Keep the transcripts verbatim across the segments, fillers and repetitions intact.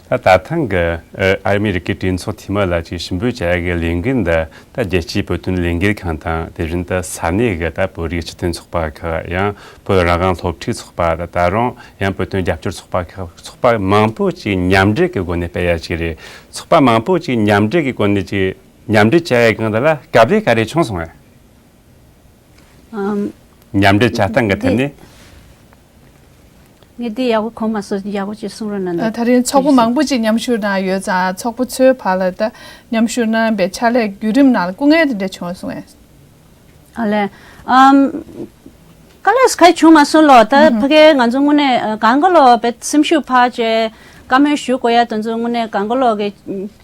ད་ད་ཐེངས་ཀྱི་ཨ་ཨ་མི་རི་ཀའི་གྲོས་ཚོགས་འཐུས་མི་ལ་ཅིག་ཞུ་འབོད་བྱ་ཡ་གི་ལས་འགུལ་འདི་ད་རྒྱལ་སྤྱིའི་བོད་དོན་ལས་འགུལ་ཁང་དང་དེ་བཞིན་དུ་ས་གནས་ཀྱི་ད་བོད་རིགས་སྤྱི་མཐུན་ཚོགས་པ་ཁག་ཡང་བོད་རང་དབང་སློབ་ཕྲུག་ཚོགས་པ་ད་ད་རུང་ཡང་བོད་དོན་རྒྱབ་སྐྱོར་ཚོགས་པ་ཁག་ཚོགས་པ་མང་པོ་ཅིག་མཉམ་འབྲེལ་གྱི་སྒོ་ནས་སྤེལ་ཡ་ཅིག་རེད། ཚོགས་པ་མང་པོ་ཅིག་མཉམ་འབྲེལ་གྱི་སྒོ་ནས་ཅིག་མཉམ་འབྲེལ་བྱ་ཡ་གང་དེ་ལ་དཀའ་ལས་ག་རེ་བྱུང་སོང་ངས། ཨམ། མཉམ་འབྲེལ་བྱ་སྟངས་ཀྱི་ཐད་ནས། ངས་འདི་ཡག་པོ་གོ་མ་སོང་། ཡག་པོ་ཅིག་གསུང་རོགས་གནང་། ད་རིང་ཚོགས་པ་མང་པོ་ཅིག་མཉམ་ཞུགས་གནང་ཡོད་ཙང་ཚོགས་པ་ཚོའི་བར་ལ་ད་མཉམ་ཞུགས་གནང་བའི་ཕྱག་ལས་བརྒྱུད་རིམ་ནང་ལ་སྐུ་ངལ་དེ་འདྲ་བྱུང་སོང་ངས། ཨ་ལས། ཨམ། དཀའ་ལས་ག་ཡེ་བྱུང་མ་སོང་ལོ། ད་ཕ་གིའི་ང་ཚོ་དངོས་གནས་གང་ག་ལོ་བེད་སེམས་ཤུགས་འཕར་བྱས་བཀའ་མོལ་ཞུ་དགོས་ཡ་དེ་ཚོ་དངོས་གནས་གང་ག་ལོ་གི་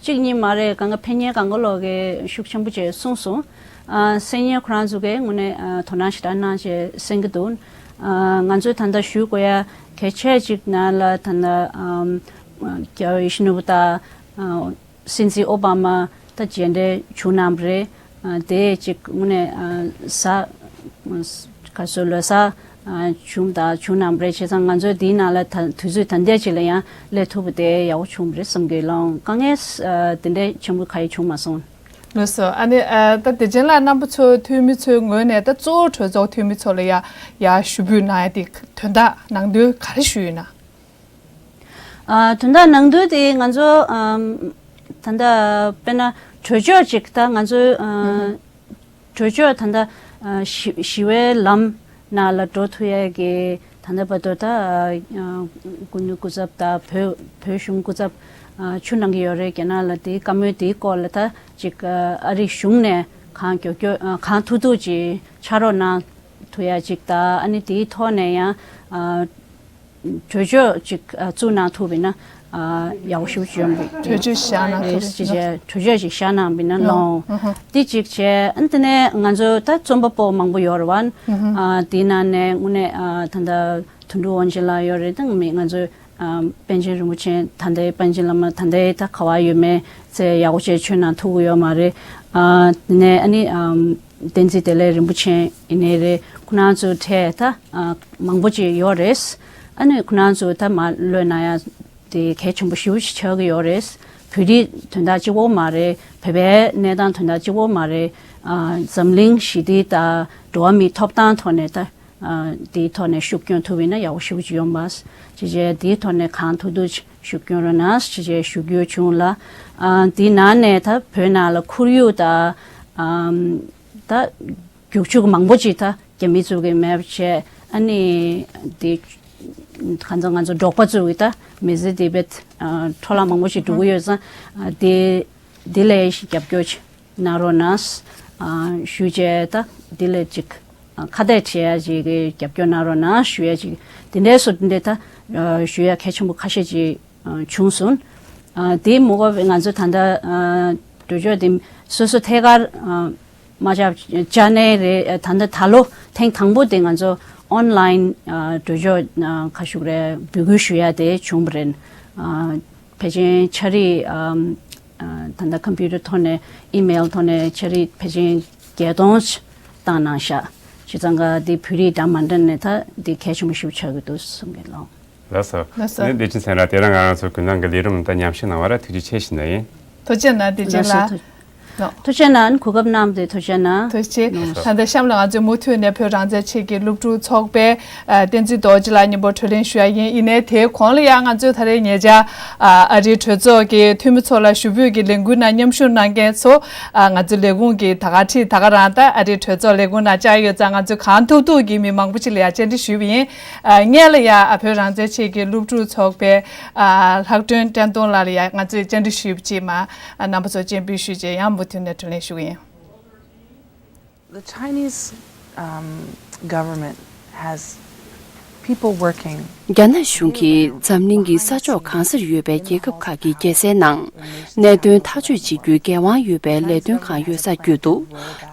གཅིག་གཉིས་མ་རེད། གང་ག་ཕན་ཉེ་གང་ག་ལོ་གི་ཤུགས་ཆེན་པོ་བྱས་གསུངས་སོང་། ཨ་སེ་ཉེ་ཁོ་རང་ཚོ་གིས་དངོས་གནས་ཨ་དོ་སྣང་ཞེ་དྲག་གནང་བྱས་གསན་གྱི་འདུག་ཨ་ང་ཚོས་ད་ལྟ་ཞུ་དགོས་ཡ་གལ་ཆེ་གཅིག་ནང་ལ་ད་ལྟ་ཨམ་རྒྱལ་བ་ཡིད་བཞིན་ནོར་བུ་དང་ཨ་སྲིད་འཛིན་ཨོ་བྷ་མ་ད་མཇལ་འཕྲད་བྱུང་གནང་བ་རེད། ཨ་དེ་གཅིག་དངོས་གནས་ཨ་གཟའ་ག་སོ་ལོ་གཟའ་ཨ་བྱུང་དང་བྱུང་གནང་བ་རེད། བྱས་ཙང་ང་ཚོས་འདིའི་ནང་ལ་ད་དུས་ཚོད་ད་ལྟའི་ཅིག་ལ་ཡང་སླེབས་ཐུབ་པ་དེ་ཡག་པོ་བྱུང་བ་རེད་བསམ་གྱི་ལོང་། དཀའ་ངལ་ཨ་དེ་འདྲའི་ཆེན་པོ་ག་ཡེ་བྱུང་མ་སོང་། ལགས་སོ། ཨ་ནི་ཨ་ད་བདེ་ཆེན་ལགས་རྣམ་པ་ཚོ་འཐུས་མི་ཚོའི་ངོས་ནས་ད་གཙོ་བོ་གྲོས་ཚོགས་འཐུས་མི་ཚོ་ལ་ཡ་ཡ་ཞུ་འབོད་གནང་ཡ་དེ་དོན་དག་ནང་དོན་ག་རེ་ཞུས་ཡོད་ན། ཨ་དོན་དག་ནང་དོན་དེ་ང་ཚོ་ཨམ་ད་ལྟ་དཔེར་ན་གྲོས་ཆོད་ཅིག་ད་ང་ཚོ་ཨ་གྲོས་ཆོད་ད་ལྟ་ཨ་ཞི་ཞི་བའི་ལམ་ནང་ལ་འགྲོ་ཐུབ་ཡ་གི་ད་ལྟ་བར་དུ་ད་ཨ་སྐུ་མདུན་སྐུ་ཚབ་དང་བོད་བོད་གཞུང་སྐུ་ཚབ་ཨ་ཆུ་གནང་གི་ཡོད་རེད། རྒྱ་ནག་ལ་དེའི་བཀའ་མོལ་དེའི་སྐོར་ལ་ད་ཅིག་ཨ་ཨ་རིའི་གཞུང་ནས་གང་མགྱོགས་མགྱོགས་ཨ་གང་ཐུབ་ཐུབ་ཅིག་ཕྱག་རོགས་གནང་ཐུབ་ཡ་ཅིག་དང་ཨ་ནི་དེའི་ཐོག་ནས་ཡང་ཨ་གྲོས་ཆོད་ཅིག་ཨ་བཙུགས་གནང་ཐུབ་པ་ཡིན་ན་ཨ་ཡག་པོ་ཞེ་པོ་ཅིག་ཡོང་གི་རེད། གྲོས་ཆོད་བཞག་གནང་ཐུབ་རེད། ཅེས་བྱས་གྲོས་ཆོད་ཅིག་བཞག་གནང་བ་ཡིན་ན་ལོང་། ཨུ་ཧུ། དེ་གཅིག་བྱས། ཨ་ནི་དེ་ནས་ང་ཚོ་ད་རྩོམ་པ་པོ་མང་པོ་ཡོད་རེད་བ། ཨུ་ཧུ། ཨ་དེའི་ནང་ནས་དངོས་གནས་ཨ་ད་ལྟ་དོན་གྲུབ་དབང་ཆེན་ལགས་ཡོད་རེད། ད་མི་ང་ཚོ་ཨ་པཎ་ཆེན་རིན་པོ་ཆེ་ད་ལྟའི་པཎ་ཆེན་བླ་མ་ད་ལྟའི་ད་ག་བ་ཡོད་མེད་ཚེ་ཡག་པོ་བྱས་ཆོས་གནང་ཐུབ་ཀྱི་ཡོད་མ་རེད། ཨ་དེ་ནས་ཨ་ནི་ཨམ་བསྟན་འཛིན་བདེ་ལེགས་རིན་པོ་ཆེ་ཡིན་ནའི་རེད། ཁོ་རང་ཚོ་གྲས་ད་ཨ་མང་པོ་ཅིག་ཡོད་རེད། ཨ་ནི་ཁོ་རང་ཚོ་ད་མར་ལྷོད་གནང་ཡ་དེ་གལ་ཆེན་པོ་ཞེ་པོ་ཅིག་ཆགས་ཀྱི་ཡོད་རེད། བོད་རིགས་དོན་དག་གཅིག་པོ་མ་རེད། བོད་པའི་གནས་སྟངས་དོན་དག་གཅིག་པོ་མ་རེད། ཨ་འཛམ་གླིང་ཞི་བདེ་དང་འགྲོ་བ་མིའི་ཐོབ་ཐང་ཐོག་ནས་ད་ཨ་དེའི་ཐོག་ནས་ཤུགས་སྐྱོན་ཐུབ་པ་ཡིན་ན་ཡག་པོ་ཞེ་པོ་ཅིག་ཡོང་བ། ཅེས་བྱས་དེའི་ཐོག་ནས་གང་ཐུབ་ཐུབ་ཅིག་ཤུགས་སྐྱོན་རོགས་གནང་ཞེས་བྱས་ཞུ་རྒྱུ་བྱུང་ལ། ཨ་དེའི་ནང་ནས་ད་བོད་ནང་ལ་ཁོར་ཡུག་དང་ཨམ་ད་རྒྱུག་ཆུ་མང་པོ་ཅིག་ད་རྒྱ་མི་ཚོ་གིས་མེད་པ་བྱས། ཨ་ནི་དེ་གང་ཚང་ང་ཚོ་འབྲོག་པ་ཚོ་གིས་ད་མི་ཚེ་དེ་བེད་ཨ་འཕྲོ་བརླག་མང་པོ་ཞིག་འགྲོ་གི་ཡོད་ཙང་། ཨ་དེ་དེ་ལས་ཤིག་རྒྱབ་སྐྱོར་ཅིག་གནང་རོགས་གནང་། ཨ་ཞུས་བྱས་ད་དེ་ལས་ཅིག་ཨ་ཁ་གཏད་བྱེད་ཡ་ཅིག་གི་རྒྱབ་སྐྱོར་གནང་རོགས་གནང་ཞུ་ཡ་ཅིག་དེ་འདྲའི་སོ་དེ་འདྲའི་ད་ཨ་ཞུ་ཡ་གལ་ཆེན་པོ་ཁ་ཤས་ཅིག་ཨ་བྱུང་སོང་། ཨ་དེ་མ་གཏོགས་པའི་ང་ཚོ་ད་ལྟ་ཨ་གྲོས་ཆོད་དེ་སོ་སོ་ཐད་ཀར་ཨ་མ་བཅར་བཅར་ནའི་རེད། ད་ལྟ་ད་ལོ་ཐེངས་དང་པོ་དེ་ང་ཚོ་ཨོན་ལའིན་ཨ་གྲོས་ཆོད་ཨ་ག་ཞུ་རེད། འབོད་སྐུལ་ཞུ་ཡ་དེ་བྱུང་བ་རེད། ཨ་ཕལ་ཆེར་ཕྱག་བྲིས་ཨ་ཨ་ད་ལྟ་ཀམ་པུ་ཊར་ཐོག་ནས་ཨི་མེལ་ཐོག་ནས་ཕྱག་བྲིས་ཕལ་ཆེར་བརྒྱད་སྟོང་བཏང་གནང་ཤག་བྱས་ཙང་ཀ་དེ་བོད་རིགས་འདྲ་མ་འདྲ་ནས་ད་འདི་གལ་ཆེན་པོ་ཞིག་ཆགས་ཀྱི་འདུག་གསུང་གི་ལོ། ལགས་སོ། ལགས་སོ། ནི་བདེ་ཆེན་ཚེ་རིང་ལགས། དེ་རིང་ང་རང་ཚོ་ཀུན་ཐང་གི་ལས་རིམ་དང་མཉམ་ཞུགས་གནང་བར་ཐུགས་རྗེ་ཆེ་ཞུ་ནི་ཡིན། ཐུགས་རྗེ་གནང་བདེ་ཆེན་ལགས། ལགས་སོ། ཐུགས་རྗེ་གནང་། གོ་སྐབས་གནང་བ་དེ་ཐུགས་རྗེ་གནང་། ཐུགས་རྗེ་ཆེ། ལགས་སོ། ད་ལྟ་གཤམ་ལ་ང་ཚོས་མུ་མཐུད་ནས་བོད་རང་བཙན་ཆེད་ཀྱི་སློབ་ཕྲུག་ཚོགས་པའི་ཨ་བསྟན་འཛིན་རྡོ་རྗེ་ལགས་མཉམ་པོ་བགྲོ་གླེང་ཞུ་ཡ་ཡིན། ཡིན་ནའི་དེའི་གོང་ལ་ཡང་ང་ཚོས་ད་རེས་ཉེ་ཆར་ཨ་ཨ་རིའི་གྲོས་ཚོགས་ཀྱི་འཐུས་མི་ཚོ་ལ་ཞུ་འབོད་ཀྱི་ལས་འགུལ་ནང་མཉམ་ཞུགས་གནང་མཁན་ཚོ་ཨ་ང་ཚོ་ལས་ཁུངས་ཀྱི་ད་ག་ཁྲིད་ད་ག་རང་ད་ཨ་རིའི་གྲོས་ཚོགས་ལས་ཁུངས་ནང་བཅར་ཡོད་ཙང་། ང་ཚོས་གང་ཐུབ་ཐུབ་ཀྱིས་མི་མང་པོ་ཅིག་ལ་ཡང་བཅར་འདྲི་ཞུས་པ་ཡིན། ཨ་སྔོན་ལ་ཡང་ཨ་བོད་རང་བཙན་ཆེད་ཀྱི་སློབ་ཕྲུག་ཚོགས་པའི་ཨ་ལྷག་སྒྲོན་བཀྲས་མཐོང་ལགས་ལ་ཡང་ང་ཚོས་བཅར་འདྲི་ཞུས་པ་ཅིག་མ་ཨ་རྣམ་པ་ཚོ་སྤྱན་འབུལ་ཞུས་རྗེས་ཡང་མུ་མཐུད་ནས་བགྲོ་གླེང་ཞུ་གི་ཡིན། The Chinese, um, government has people working. རྒྱ་ནག་གཞུང་གིས་འཛམ་གླིང་གི་ས་ཕྱོགས་གང་སར་ཡོད་པའི་རྒྱལ་ཁབ་ཁག་གི་རྒྱལ་སའི་ནང་གནད་དོན་ཐག་གཅོད་བྱེད་རྒྱུའི་འགན་དབང་ཡོད་པའི་ལས་དོན་ཁང་ཡོད་སར་བསྐྱོད་འདུག་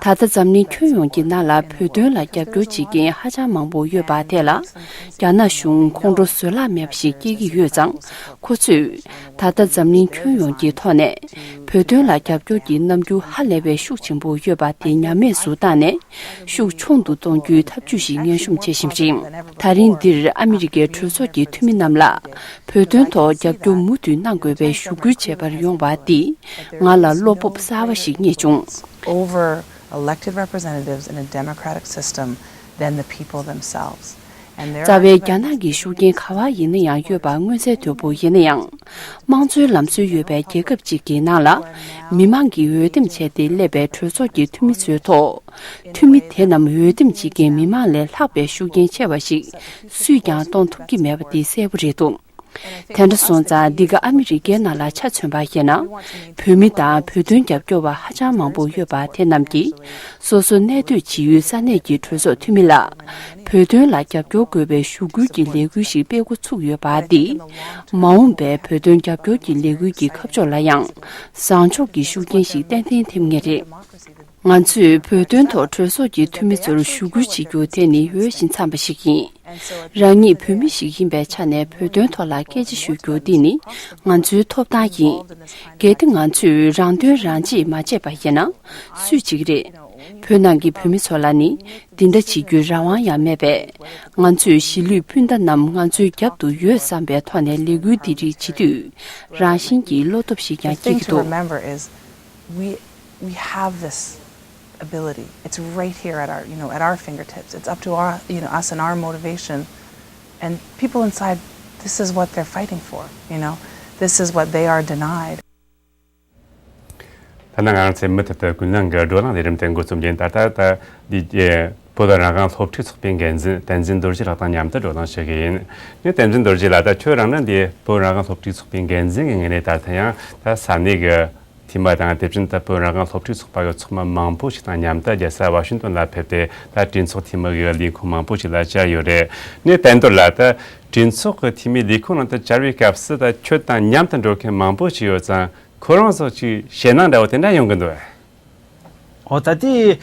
ད་ལྟ་འཛམ་གླིང་ཁྱོན་ཡོངས་ཀྱི་ནང་ལ་བོད་དོན་ལ་རྒྱབ་སྐྱོར་བྱེད་མཁན་ཧ་ཅང་མང་པོ་ཡོད་པ་དེ་ལ་རྒྱ་ནག་གཞུང་ཁོང་ཁྲོ་བཟོད་གླགས་མེད་པ་ཞིག་སྐྱེ་གི་ཡོད་ཙང་། ཁོ་ཚོས་ད་ ད་ལྟ་འཛམ་གླིང་ཁྱོན་ཡོངས་ཀྱི་ཐོག་ནས་བོད་དོན་ལ་རྒྱབ་སྐྱོར་གྱི་རྣམ་འགྱུར་ཧ་ལས་པའི་ཤུགས་ཆེན་པོ་ཡོད་པ་དེ་ཉམས་དམས་སུ་བཏང་ནས། ཤུགས་ཆུང་དུ་གཏོང་རྒྱུའི་ཐབས་ཇུས་ཤིག་མངོན་གཤོམ་བྱེད་བཞིན་པ་རེད། ད་རིང་འདིར་ཨ་མི་རི་ཀའི་གྲོས་ཚོགས་ཀྱི་འཐུས་མི་རྣམས་ལ་བོད་དོན་ཐོག་རྒྱབ་སྐྱོར་མུ་མཐུད་གནང་དགོས་པའི་ཞུ་སྐུལ་བྱས་པར་ཡོང་བ་འདིས་ང་ལ་བློ་སྤོབས་གསར་བ་ཞིག་རྙེད་བྱུང་། Over elected representatives in a democratic system than the people themselves. And there རྩ་are བའི་རྒྱ་ནག་གི་ཤུགས་རྐྱེན་ག་བ་ཡིན་ན་ཡང་ཡོད་པ་མངོན་གསལ་དོད་པོ་ཡིན་ན་ཡང་། དམངས་གཙོའི་ལམ་སྲོལ་ཡོད་པའི་རྒྱལ་ཁབ་ཅིག་གི་ནང་ལ། མི་མང་གིས་འོས་འདེམས་བྱས་ཏེ་སླེབས་པའི་གྲོས་ཚོགས་ཀྱི་འཐུས་མི་ཚོའི་ཐོག་འཐུས་མི་དེ་རྣམས་འོས་འདེམས་བྱེད་མཁན་མི་མང་ལས་ལྷག་པའི་ཤུགས་རྐྱེན་ཆེ་བ་ཞིག་སུས་ཀྱང་གཏོང་ཐུབ་ཀྱི་མེད་པ་དེ་གསལ་པོ་རེད་འདུག་དེ་འདྲ་སོང་ཙང་འདི་ག་ཨ་མི་རི་ཀའི་ནང་ལ་ཆ་མཚོན་པ་ཡིན་ན། བོད་མི་དང་བོད་དོན་རྒྱབ་སྐྱོར་བ་ཧ་ཅང་མང་པོ་ཡོད་པ་དེ་རྣམས་ཀྱིས་སོ་སོ་གནས་སྡོད་བྱེད་ཡུལ་ས་གནས་ཀྱི་གྲོས་ཚོགས་འཐུས་མི་ལ་བོད་དོན་ལ་རྒྱབ་སྐྱོར་དགོས་པའི་ཞུ་སྐུལ་གྱི་ལས་འགུལ་ཞིག་སྤེལ་འགོ་ཚུགས་ཡོད་པ་འདིས་མ་འོངས་པའི་བོད་དོན་རྒྱབ་སྐྱོར་གྱི་ལས་འགུལ་གྱི་ཁ་ཕྱོགས་ལ་ཡང་བཟང་ཕྱོགས་ཀྱི་ཤུགས་རྐྱེན་ཞིག་ཏན་ཏན་ཐེབས་ངེས་རེད། ང་ཚོས་བོད་དོན་ཐོག་གྲོས་ཚོགས་ཀྱི་འཐུས་མི་ཚོར་ཞུ་སྐུལ་བྱེད་རྒྱུ་དེ་ནི་འོས་ཤིང་འཚམས་པ་ཞིག་ཡིན། རང་ཉིད་བོད་མི་ཞིག་ཡིན་པའི་ཆ་ནས་བོད་དོན་ཐོག་ལ་སྐད་ཆ་ཤོད་རྒྱུ་འདི་ནི་ང་ཚོའི་ཐོབ་ཐང་ཡིན། གལ་ཏེ་ང་ཚོས་རང་དོན་རང་གཅེས་མ་བྱས་པ་ཡིན་ན། སུས་བྱེད་ཀྱི་རེད། བོད་ནང་གི་བོད་མི་ཚོ་ལ་ནི་འདི་འདྲ་བྱེད་རྒྱུའི་རང་དབང་ཡང་མེད་པས། ང་ཚོས་གཞིས་ལུས་སྤུན་ཟླ་རྣམས་ང་ཚོའི་རྒྱབ་ཏུ་ཡོད་བསམ་པའི་ཐོག་ནས་ལས་འགུལ་འདི་རིགས་བྱེད་དུས་རང་བཞིན་གྱིས་བློ་སྟོབས་ཤིག་ཀྱང་སྐྱེ་གི་འདུག We we have this ability. It's right here at our, you know, at our fingertips. It's up to our, you know, us and our motivation. And people inside, this is what they're fighting for, you know. This is what they are denied. ད་ནང་ང་རང་ཚོའི་མུ་མཐུད་དུ་ཀུན་གླེང་གི་བགྲོ་གླེང་ལས་རིམ་དེ་འགོ་རྩོམ་རྒྱུ་ཡིན། ད་ལྟ་ད་འདི་བོད་རང་དབང་སློབ་ཕྲུག་ཚོགས་པའི་འགན་འཛིན་བསྟན་འཛིན་རྡོ་རྗེ་ལགས་དང་མཉམ་དུ་བགྲོ་གླེང་བྱེད་ཀྱི་ཡིན། ངས་བསྟན་འཛིན་རྡོ་རྗེ་ལགས། ད་ཁྱོད་རང་ནི་འདི་བོད་རང་དབང་སློབ་ཕྲུག་ཚོགས་པའི་འགན་འཛིན་གྱི་ངོས་ནས་ད་ལྟ་ཡང་ད་ས་གནས་ཀྱི་འཐུས་མི་དང་། དེ་བཞིན་ད་བོད་རང་དབང་སློབ་ཕྲུག་ཚོགས་པ་གི་ཚོགས་མི་མང་པོ་ཞིག་དང་མཉམ་དུ་རྒྱལ་ས་ཝ་ཤིང་ཏོན་ལ་ཕེབས་ཏེ། ད་གྲོས་ཚོགས་འཐུས་མི་གི་ལས་ཁུངས་མང་པོ་ཞིག་ལ་བཅར་ཡོད་རེད། ངས་བསྟན་རྡོར་ལགས། ད་གྲོས་ཚོགས་ཀྱི་འཐུས་མི་ལས་ཁུངས་ནང་དུ་བཅར་བའི་སྐབས་སུ་ད་ཁྱོད་དང་མཉམ་དུ་འགྲོ་མཁན་མང་པོ་ཞིག་ཡོད་ཙང་། ཁོ་རང་ཚོ་ཅིག་ཞེད་སྣང་འདྲ་བོ་དེ་འདྲ་ཡོང་གི་འདུག་ཨེ། ཨོ། ད་དེ་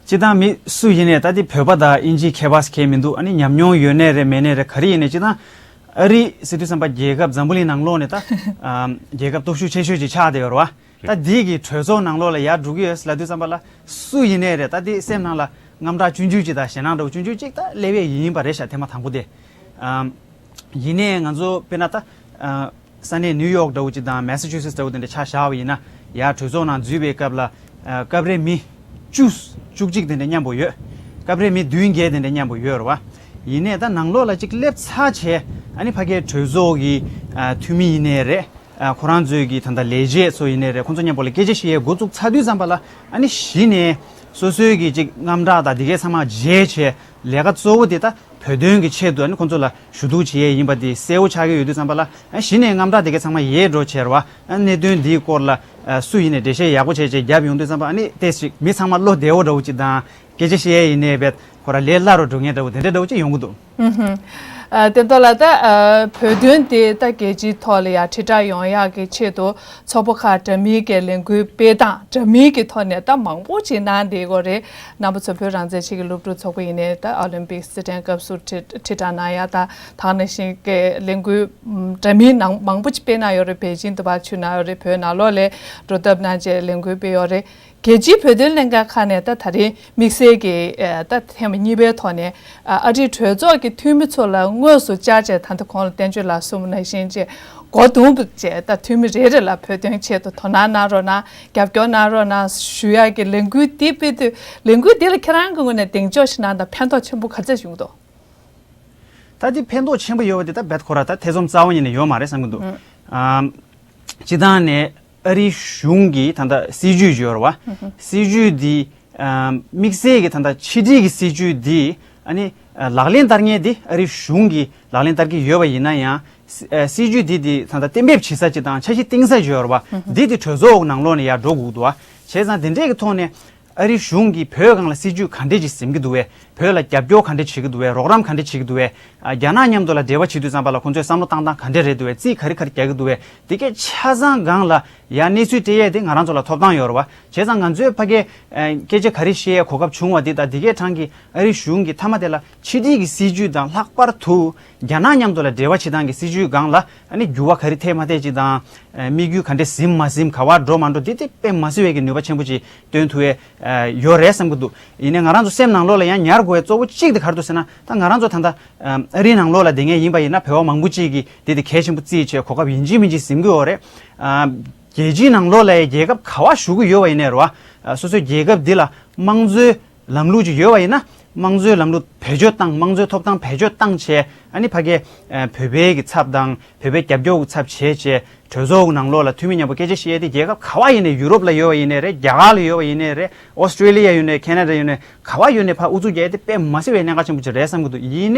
སྤྱིར་བཏང་མི་སུ་ཡིན་ནའི་ད་དེ་བོད་པ་དང་དབྱིན་ཇི་ཁྱད་པར་གང་ཡང་མི་འདུག་ཨ་ནི་ཉམས་མྱོང་ཡོད་ནའི་རེད། མེད་ནའི་རེད། ག་རེ་ཡིན་ནའི་སྤྱིར་བཏང་ཨ་རི་ཟེར་དུས་ཙམ་པ་རྒྱལ་ཁབ་འཛམ་བུ་གླིང་ནང་ལོགས་ནས་ད་ཨམ་རྒྱལ་ཁབ་སྟོབས་ཤུགས་ཆེ་ཤོས་ཅིག་ཆགས་བསྡད་ཡོད་རེད་བ། ད་འདི་གི་གྲོས་ཚོགས་ནང་ལོགས་ལ་ཡར་འགྲོ་གི་ཡོད་ལབ་དུས་ཙམ་པ་ལ་སུ་ཡིན་ནའི་རེད། ད་དེ་སེམས་ནང་ལ་དངངས་སྐྲག་ཆུང་ཆུང་ཅིག་དང་ཞེད་སྣང་འདྲ་བོ་ཆུང་ཆུང་ཅིག་ད་སླེབས་ཡས་ཡིན་པ་རེད་ཤག་ཐེངས་མ་དང་པོ་དེ། ཨམ། ཡིན་ནའི་ང་ཚོ་དཔེར་ན་ད་ཨ་ས་གནས་ནིའུ་ཡོག་འདྲ་བོ་ཅིག་དང་མེ་ས་ཆུ་སེ་ཊི་འདྲ་བོ་དེ་འདྲ་ཆ་བཞག་པ་ཡིན་ན། ཡར་གྲོས་ཚོགས་ནང་འཛུལ་བའི་སྐབས་ལ་ཨ་སྐབས་རེ་མི་བཅུ་བཅུ་གཅིག་དེ་འདྲ་མཉམ་པོ་ཡོད། སྐབས་རེ་མི་བདུན་བརྒྱད་དེ་འདྲ་མཉམ་པོ་ཡོད་རེད་བ། ཡིན་ནའི་ད་ནང་ལོགས་ལ་ཅིག་སླེབས་ཚར་བྱས། ཨ་ནི་ཕ་གིའི་གྲོས་ཚོགས་ཀྱི་ཨ་འཐུས་མི་ཡིན་ནའི་རེད། ཨ་ཁོ་རང་ཚོའི་གི་ད་ལྟ་ལས་བྱེད་ཚོ་ཡིན་ནའི་རེད། ཁོང་ཚོ་མཉམ་པོ་ལ་སྐད་ཆ་བཤད་ཡས་འགོ་བཙུགས་ཚར་དུས་ཙམ་པ་ལ། ཨ་ནི་གཞི་ནས་སོ་སོའི་གི་ཅིག་དངངས་སྐྲག་དང་དེ་གའི་ཚང་མ་བརྗེད་བྱས། ལས་ཀ་གཙོ་བོ་དེ་ད་བོད་དོན་གྱི་ཆེད་དུ་ཨ་ནི་ཁོང་ཚོ་ལ་ཞུ་གཏུག་བྱེད་ཡས་ཡིན་པ་དེ་གསལ་བོ་ཆགས་ཀྱི་ཡོད་དུས་ཙམ་པ་ལ། ཨ་གཞི་ནས་དངངས་སྐྲག་དེ་གའི་ཚང་མ་ཡལ་འགྲོ་བྱས་རེད་བ། ཨ་གནད་དོན་འདིའི་སྐོར་ལ་ཨ་སུ་ཡིན་ནའི་འགྲེལ་བཤད་ཡག་པོ་བྱས་བྱས་བརྒྱབ་ཡོང་དུས་ཙམ་པ། ཨ་ནི་ཏོག་ཙམ་མི་ཚང་མ་བློ་བདེ་བོ་འདྲ་བོ་ཅིག་དང་། སྐད་ཆ་བཤད་ཡས་ཡིན་ནའི་བེད་ཁོ་ར་ལས་སླ་རུ་འགྲོ་མཁན་འདྲ་བོ་དེ་འདྲ་འདྲ་བོ་ཅིག་ཡོང་གི་འདུག་ཨུ་ཧུམ། ཨ་བསྟན་རྡོར་ལགས། ད་ཨ་བོད་དོན་དེ་ད་རྒྱལ་སྤྱིའི་ཐོག་ལ་ཡང་དྲིལ་བསྒྲགས་ཡོང་ཡག་གི་ཆེད་དུ་ཚོགས་པ་ཁག་འདྲ་མིན་གྱི་ལས་འགུལ་སྤེལ་སྟངས་འདྲ་མིན་གྱི་ཐོག་ནས་ད་མང་པོ་ཅིག་གནང་བསྡད་ཡོད་རེད། རྣམ་པ་ཚོ་བོད་རང་བཙན་ཆེད་ཀྱི་སློབ་ཕྲུག་ཚོགས་པ་ཡིན་ནའི། ད་ཨོ་ལིམ་པིག་སི་དེ་འདྲའི་སྐབས་སུ་དྲིལ་དྲིལ་བསྒྲགས་གནང་ཡག་དང་། དེ་ནང་བཞིན་གྱི་ལས་འགུལ་འདྲ་མིན་ནང་མང་པོ་ཅིག་སྤེལ་གནང་ཡོད་རེད། པེ་ཅིང་དུ་ཕར་ཕྱིན་གནང་ཡོད་རེད། བོད་ནང་ལོགས་ལ་འགྲོ་ཐབས་གནང་བྱས་ལས་འགུལ་སྤེལ་ཡོད་རེད། རྒྱལ་སྤྱིའི་བོད་དོན་ལྷན་ཁང་ཁག་ནས་ད་ད་རིང་དམིགས་བསལ་གྱི་ཨ་ད་ཐེངས་མ་གཉིས་པའི་ཐོག་ནས་ཨ་ཨ་རིའི་གྲོས་ཚོགས་ཀྱི་འཐུས་མི་ཚོ་ལ་དངོས་སུ་བཅར་བྱས། ད་ལྟ་གོང་ལ་བསྟན་ཆོས་ལགས་གསུངས་པ་ནང་བཞིན་བྱས་སྒོ་རྡུང་བྱས། ད་འཐུས་མི་རེ་རེ་ལ་བོད་དོན་ཆེད་དུ་དོ་སྣང་གནང་རོགས་གནང་། རྒྱབ་སྐྱོར་གནང་རོགས་གནང་ཞུ་ཡག་གི་ལས་འགུལ་འདི་སྤེལ་དུས། ལས་འགུལ་འདི་ལ་ཁྱེད་རང་གི་ངོས་ནས་གདེང་འཇོག་ཞིག་གནང་དང་། ཕན་ཐོགས་ཆེན་པོ་ག་ཚད་བྱུང་འདུག་ད་འདི་ཕན་ཐོགས་ཆེན་པོ་ཡོད་པ་འདི་ད་རྦད་ཁོ་ར་ད་ཐེ་ཚོམ་རྩ་བ་ཉིད་ནས་ཡོད་མ་རེད་བསམ་གྱི་འདུག་ཨམ། སྤྱིར་བཏང་ནས་ཨ་རིའི་གཞུང་གི་ད་ལྟ་སྲིད་ཇུས་ཡོད་རེད་བ། སྲིད་ཇུས་འདི་ཨམ་དམིགས་བསལ་གྱི་ད་ལྟ་ཕྱི་འབྲེལ་གྱི་སྲིད་ཇུས་འདི་ཨ་ནི་ཨ་ལག་ལེན་བསྟར་མཁན་འདི་ཨ་རིའི་གཞུང་གིས་ལག་ལེན་བསྟར་གྱི་ཡོད་པ་ཡིན་ན་ཡང་། སྲི་ཨ་སྲིད་ཇུས་འདི་འདི་ད་ལྟ་གཏན་འབེབས་བྱེད་ས་ཅིག་དང་འཆར་གཞི་བཏིང་ས་ཅིག་ཡོད་རེད་བ། འདི་འདི་གྲོས་ཚོགས་ནང་ལོགས་ནས་ཡར་འགྲོ་དགོས་འདུག་བ། བྱས་ཙང་དེ་འདྲས་ཀྱི་ཐོག་ནས། ཨ་རིའི་གཞུང་གིས་བོད་སྒང་ལ་སྲིད་ཇུས་ག་འདྲས་ཅིག་འཛིན་གྱི་འདུག་བས། བོད་ལ་རྒྱབ་སྐྱོར་ག་འདྲ་བྱེད་ཀྱི་འདུག་བས། རོགས་རམ་ག་འདྲ་བྱེད་ཀྱི་འདུག་བས། ཨ། རྒྱ་ནག་མཉམ་དུ་ལ་འབྲེལ་བ་བྱེད་དུས་ཙམ་པ་ལ་ཁོང་ཚོས་བསམ་བློ་བཏང་སྟངས་ག་འདྲ་རེད་འདུག་བས། རྩིས་ག་རེ་ག་རེ་རྒྱག་གི་འདུག་བས། དེ་གས་ཆ་ཚང་སྒང་ལ་ཡ་གནས་ཚུལ་སྤྲད་ཡས་དེ་ང་རང་ཚོ་ལ་ཐོབ་ཐང་ཡོད་རེད་བ། བྱས་ཙང་ང་ཚོས་ཕ་གིའི་ཨ་སྐད་ཆ་ག་རེ་བཤད་ཡས་གོ་སྐབས་བྱུང་བ་འདི་དང་། འདི་གས་གྲངས་ཀྱི་ཨ་རི་གཞུང་གི་མཐའ་མ་དེ་ལ་ཕྱི་འབྲེལ་གྱི་སྲིད་ཇུས་དང་། ལྷག་པར་དུ་རྒྱ་ནག་མཉམ་དུ་ལ་འབྲེལ་བ་བྱེད་སྟངས་ཀྱི་སྲིད་ཇུས་སྒང་ལ་ཨ་ནི་འགྱུར་བ་ག་རེ་ཐེབས་མ་ཐེབས་ཅིག་དང་། ཨ། དམིགས་ཡུལ་ག་འདྲས་ཟིན་མ་ཟིན། ག་པར་འགྲོ་མ་འགྲོ། འདི་དེ་དཔེ་མ་སྲིད་པའི་གི་ནུས་པ་ཆེན་པོ་ཅིག་སྟོན་ཐུབ་ཡས་ཨ་ཡོད་རེད་བསམ་གྱི་འདུག། ཡིན་ནའི་ང་རང་ཚོ་སེམས་ནང་ལོགས་ལ་ཡང་ཉར་དགོས་ཡས་གཙོ་བོ་གཅིག་དེ་ག་རེ་འདུག་ཟེར་ན། ད་ང་རང་ཚོ་ད་ལྟ་ཨ་ཨ་རིའི་ནང་ལོགས་ལ་བསྡད་མཁན་ཡིན་པ་ཡིན་ན། བོད་པ་མང་པོ་ཅིག་གིས་དེ་དེ་གལ་ཆེན་པོ་བརྩིས་བྱས་གོ་སྐབས་ཡིན་གཅིག་མིན་གཅིག་ཟིན་གྱི་ཡོད་རེད། ཨ། རྒྱལ་སྤྱིའི་ནང་ལོགས་ལ་རྒྱལ་ཁབ་ག་པར་བཞུགས་ཀྱི་ཡོད་པ་ཡིན་ནའི་རེད་བ། ཨ། སོ་སོའི་རྒྱལ་ཁབ་འདི་ལ་དམངས་གཙོའི་ལམ་ལུགས་ཅིག་ཡོད་པ་ཡིན་ན། དམངས་གཙོའི་ལམ་ལུགས་བེད་སྤྱོད་བཏང་། དམངས་གཙོའི་ཐོབ་ཐང་བེད་སྤྱོད་བཏང་བྱས། ཨ་ནི་ཕ་གིའི་ཨ་བོད་པའི་གི་ཚབ་དང་། བོད་པའི་རྒྱབ་སྐྱོར་གྱི་ཚབ་བྱས་བྱས། གྲོས་ཚོགས་ནང་ལོགས་ལ་འཐུས་མི་མཉམ་པོ་སྐད་ཆ་བཤད་ཡས་དེ་རྒྱལ་ཁབ་ག་པར་ཡིན་ནའི། ཡུ་རོབ་ལ་ཡོད་པ་ཡིན་ནའི་རེད། རྒྱ་གར་ལ་ཡོད་པ་ཡིན་ནའི་རེད། ཨོ་སི་ཀྲི་ལི་ཡ་ཡོད་ནའི། ཁེ་ན་ཌ་ཡོད་ནའི། ག་པར་ཡོད་ནའི་ཕར་ཨུ་ཚུགས་རྒྱག་ཡས་དེ་དཔེ་མ་སྲིད་པའི་གནད་འགག་ཆེན་པོ་ཅིག་རེད་བསམ་གྱི་འདུག། ཡིན་ནའི།